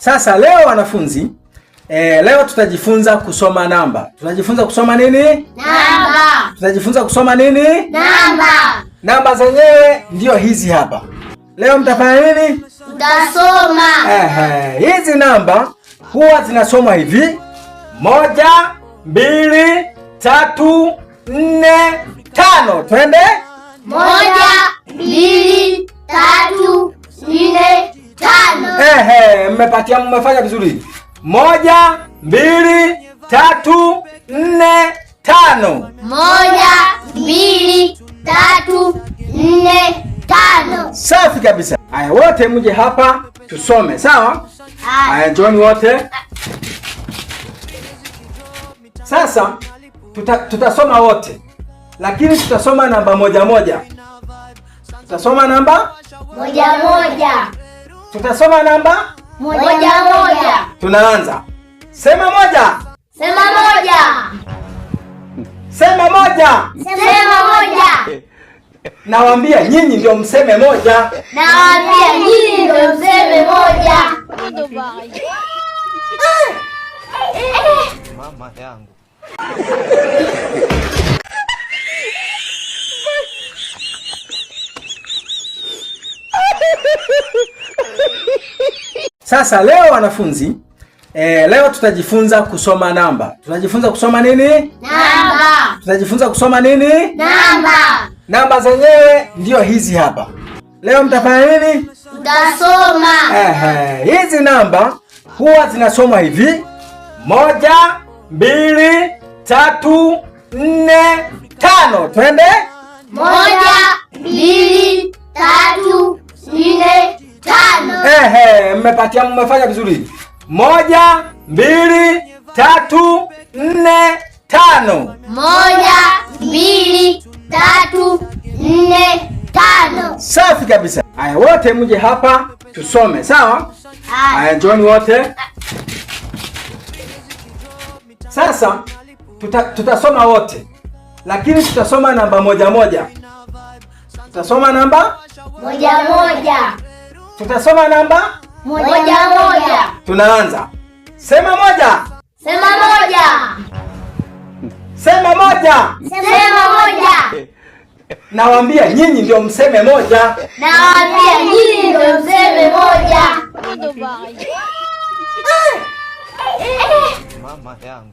Sasa leo wanafunzi, leo tutajifunza kusoma namba. Tutajifunza kusoma nini? Namba. Tutajifunza kusoma nini? Namba. Namba zenyewe ndio hizi hapa. Leo mtafanya nini? Tutasoma. Ehe, hizi namba huwa zinasomwa hivi: 1, 2, 3, 4, 5. Twende. 1, 2, 3, 4, 5. Ehe, mmepatia, mmefanya vizuri. 1, 2, 3, 4, 5. 1, 2, 3, 4, 5. Safi kabisa. Haya, wote mje hapa tusome, sawa? Haya, njoni wote. Sasa tutasoma wote, lakini tutasoma namba moja moja. Tutasoma namba moja moja. Tutasoma namba moja moja. Tunaanza. Sema moja. Sema moja. Sema moja. Sema moja. Nawaambia nyinyi ndio mseme moja. Nawaambia nyinyi ndio mseme moja. Mama yangu. Sasa leo wanafunzi, leo tutajifunza kusoma namba. Tutajifunza kusoma nini? Namba. Tutajifunza kusoma nini? Namba. Namba zenyewe ndio hizi hapa. Leo mtafanya nini? Tutasoma. Ehe, hizi namba huwa zinasomwa hivi: 1, 2, 3, 4, 5. Twende. 1, 2, 3, 4, 5. Ehe, mmepatia, mmefanya vizuri. 1, 2, 3, 4, 5. 1, 2, 3, 4, 5. Safi kabisa. Haya, wote mje hapa tusome, sawa? Haya, njoni wote. Sasa tutasoma wote, lakini tutasoma namba moja moja. Tutasoma namba moja moja. Tutasoma namba moja moja. Tunaanza. Sema moja. Sema moja. Sema moja. Sema moja. Nawaambia nyinyi ndio mseme moja. Nawaambia nyinyi ndio mseme moja. Mama yangu.